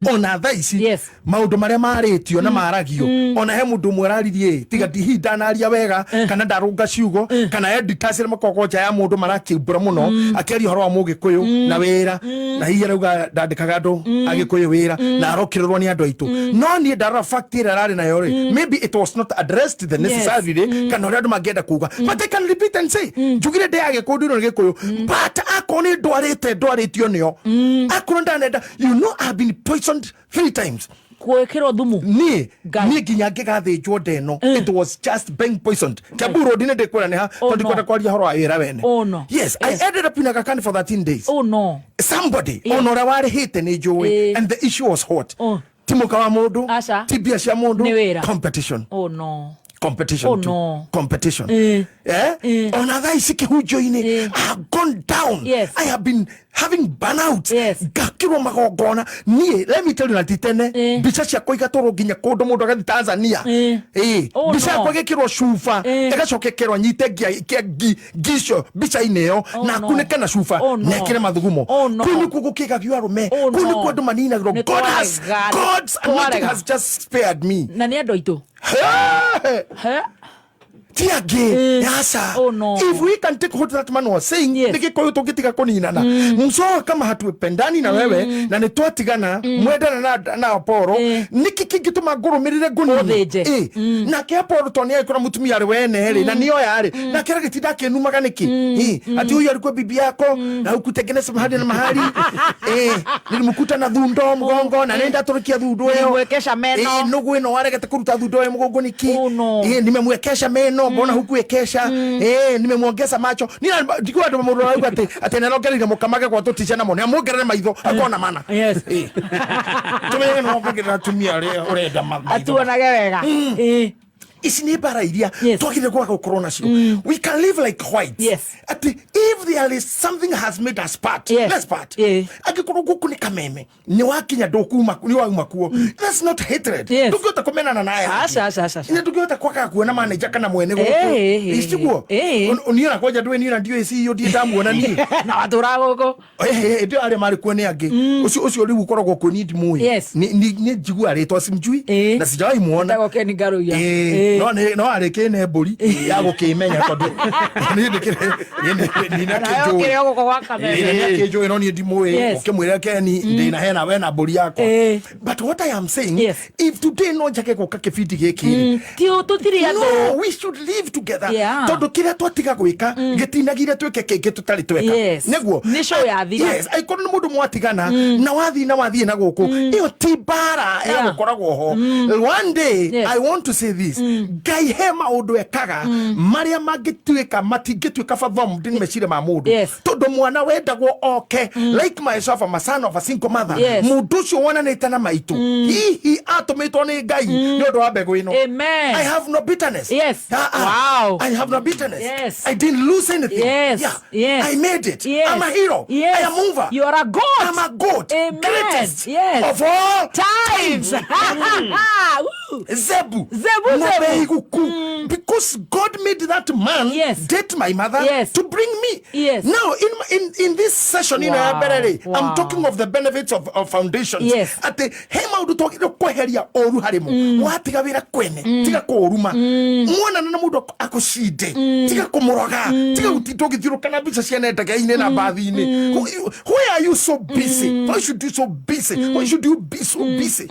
Ona thaa ici maundu maria marĩtio na maragio, ona he mundu ũmwe araririe, tiga hihi ndanaria wega kana ndarũnga ciugo kana editors arĩa makoragwo nja ya mũndũ marakiumbũra mũno, akĩaria ũhoro wa Mũgĩkũyũ na wĩra, na hihi arauga ndandĩkaga andũ Agĩkũyũ wĩra na arokĩrĩrwo nĩ andũ aitũ. No niĩ ndarora fact ĩrĩa ararĩ nayo rĩ, maybe it was not addressed the necessarily kana ũrĩa andũ mangĩenda kuga, but I can repeat and say, njugire ndĩ Agĩkũyũ, ndino nĩ Gĩkũyũ, but akorwo nĩ ndwarĩte, ndwarĩtio nĩo, akorwo ndanenda, I've been poisoned three times. Gwĩkĩrwo thumu. Niĩ Ngai. Niĩ nginya ngĩgathĩnjwo ndeno, it was just being poisoned. Kiambu Road nĩ ndĩkwĩra nĩ ha, Oh, tondũ ndikwenda no. kwaria ũhoro wa wĩra wene. Oh, no. Yes, I ended up in Aga Khan for 13 days. Oh no. Somebody, ona ũrĩa warĩhĩte nĩ njũĩ, and the issue was hot. Ti mũka wa mũndũ, Aca. ti mbia cia mũndũ. Nĩ wĩra. Competition. Oh no. Competition Oh, tu. no. Competition. Eh? Ona thaa ici kĩhunjio-inĩ, I have gone down. I have been having burnout. Ngakirwo magongona niĩ, let me tell you, na ti tene, mbica ciakwa igatwarwo nginya kũndũ mũndũ agathiĩ Tanzania. Oh, mbica no. yakwa ĩgĩkĩrwo cuba, ĩgacoka ĩkerwo nyite ngia kĩa ngi ngi icio mbica-inĩ ĩyo Oh, na no. akunĩke na cuba Oh, no. na ekĩre mathugumo. Oh, no. Kũu nĩkuo gũkĩgagio arũme. Oh, Kũu no. nĩkuo andũ maninagĩrwo. Nĩ God has twarega, God's anointing twarega. has just spared me. Na nĩ andũ aitũ. Hey! He? Ti angĩ. Aca. Oh, no. If we can take what that man was saying, nĩ Gĩkũyũ tũngĩtiga kũninana mso kama hatuependani na wewe na nĩ twatigana mwendana na Apollo, nĩkĩ kĩngĩtũma ngũrũmĩrĩre ngũnine? Ũthĩnje. Nake Apollo to nĩ agĩkora mũtumia arĩ wene rĩ na nĩoya rĩ, nake aragĩtinda akĩnumaga nĩkĩ? Ati huyu alikuwa bibi yako na hukutengeneza mahali na mahali, nilimkuta na thundo mgongo na nenda tũrũkia thundo ĩyo. Nilimwekesha meno. Nũgũ ĩno waregete kũruta thundo ĩyo mũgongo nĩkĩ? Oh, no. Nimemwekesha meno, mbona hukuekesha? Nimemwongeza macho ni ndikuwa andũ mũndũ arauga atĩ nĩarongereire mũkamage gwa tũtica namo nĩamuongerere maitho akona mana. Tũmenye nĩwongagĩrĩra atumia arĩa ũrenda maitho. Atuonage wega. Ici nĩ mbara iria twagĩrĩire kwaga gũkorwo nacio. We can live like whites. Atĩ if there is something has made us part, let's part. Angĩkorwo gũkũ nĩ kameme nĩ wakinya ndũkuma nĩ wauma kuo, that's not hatred. Ndũngĩhota kũmenana naye. Aca, aca, aca, aca. Nĩ ndũngĩhota kwaga kuona manager kana mwene gũkũ. Tiguo? Niĩ ona kwanja ndũĩ, niĩ ona ndiũĩ CEO, ndirĩ ndamuona niĩ. Na watũraga gũkũ. Hĩndĩ ĩyo arĩa marĩ kuo nĩ angĩ. Ũcio rĩu ũkoragwo kuo niĩ ndimũĩ. Nĩ njigua rĩtwa, simjui na sijawahi muona. Etagwo Ken Ngaruiya. No no arĩkĩ mbũri ya gũkĩmenya tondũ niĩ ndĩkĩrĩ niĩ Nayo nĩakĩnjũĩ. kĩrĩ o gũkũ gwa Kameme. Nĩakĩnjũĩ no niĩ ndimũĩ. Ũkĩmwĩra Keni ndĩna hena wena mbũri yakwa. But what I am saying, if today no njage gũka kĩbindi gĩkĩ rĩ, Ti tũtirĩ andũ. No, we should live together. Tondũ kĩrĩa twatiga gwĩka gĩtinagire twĩke kĩngĩ tũtarĩ tweka. Nĩguo. Nĩ show yathira. Yes, angĩkorwo nĩ mũndũ mwatigana na wathiĩ na wathiĩ na gũkũ, ĩyo ti mbara ya gũkoragwo ho. One day, I want to say this, Ngai he maũndũ ekaga marĩa mangĩtuĩka matingĩtuĩka fathomed nĩ meciria ma mũndũ. Tondũ mwana wendagwo oke, like myself, I'm a son of a single mother. Mũndũ ũcio wonanĩte na maitũ hihi atũmĩtwo nĩ Ngai nĩ ũndũ wa mbegũ ĩno. Amen. I have no bitterness. Ah, ah. I have no bitterness. I didn't lose anything. I made it. I'm a hero. I am over. You are a God. I'm a God. Amen. Greatest of all times. Woo. Zebu. Zebu, Ng'ombe Zebu. iguku. Because God made that man date my mother to bring me. Now, in this session, I'm talking of the benefits of foundations. Atĩ he maũndũ twagĩrĩirwo kweheria ũru harĩ mo. Watiga wĩra kwene, tiga kũũruma. Mwonana na mũndũ akũcinde, tiga kũmũroga, tiga gũtinda ũgĩthiũrũka mbica cia nenda-inĩ na mbathi-inĩ. Why are you so busy? Why should you so busy? Why should you be so busy?